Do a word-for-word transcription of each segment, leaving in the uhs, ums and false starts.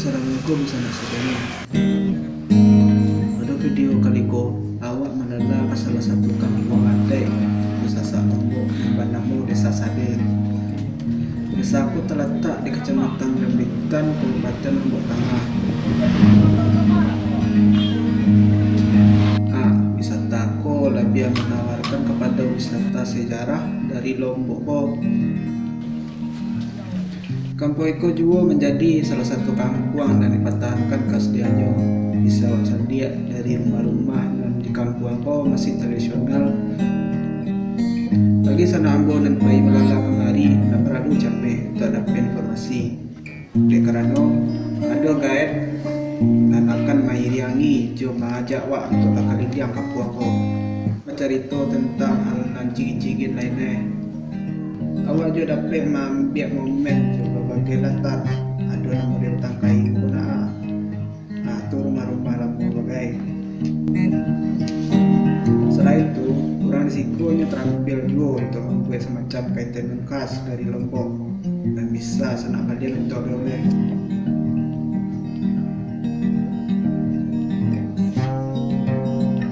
Assalamualaikum, sanak sadonyo. Pada video kali ko, awak malala ka salah satu kampuang adaik di Sasak Lombok nan banamo Desa Sade. Desa ko talatak di Kacamatan Rambitan, Kabupaten Lombok Tangah. Ah, wisata ko labiah manawarkan kapado wisata sejarah dari Lombok ko. Kampuang iko juo manjadi salah satu kampuang nan dipatahankan kaasliannyo. Bisa awak saliak dari rumah-rumah nan di kampuang ko masih tradisional. Bagi sanak ambo nan pai malala kamari, ndak paralu cameh untuak dapek informasi. Dek karano, ado guide nan akan mairiangi jo maajak awak untuak bakaliliang kampuang ko, bacarito tantang hal nan ciek-ciek lain eh. Awak juo dapek maambiak momen jo babagai latar, ado nan model tangkai pun ah. Nah, tu rumah-rumah lamo bagai. Salain tu, urang di siko nyo tarampil juo untuak mambuek samacam kain tenun khas dari Lombok, nan bisa sanak balian untuak awak.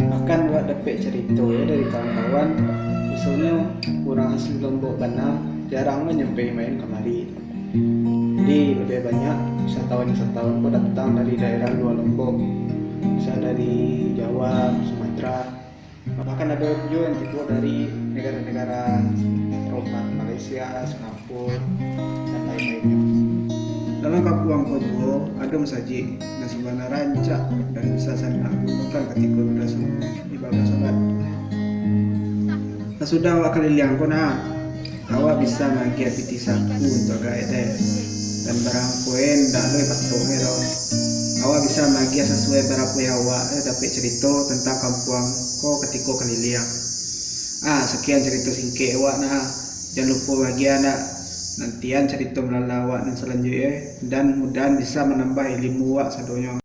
Bahkan awak dapek carito yo dari kawan-kawan, misalnyo urang asli Lombok bana, jarang lo nyo pai main kamari. Jadi, labiah banyak wisatawan-wisatawan ko datang dari daerah lua Lombok, misal dari Jawa, Sumatera, bahkan ado juo nan tibo dari negara-negara Eropa, Malaysia, Singapura, dan lain-lainnyo. Dalam kampuang ko juo ado masajik nan sabana rancak dan bisa sanak gunokan katiko ibadah salat. Sasudah awak kaliliang ko nah, awak bisa maagiah pitih saku untuak gaek teh. Dan barang koen ndak ado patok doh. Awak bisa maagiah sasuai barapo awak dapek carito tantang kampuang ko katiko kaliliang. Ah, sakian carito singkek awak nah. Jan lupo baagiah nak. Nantian carito malala awak nan salanjuik eh, dan mudahan bisa manambah ilimu awak sadonyo.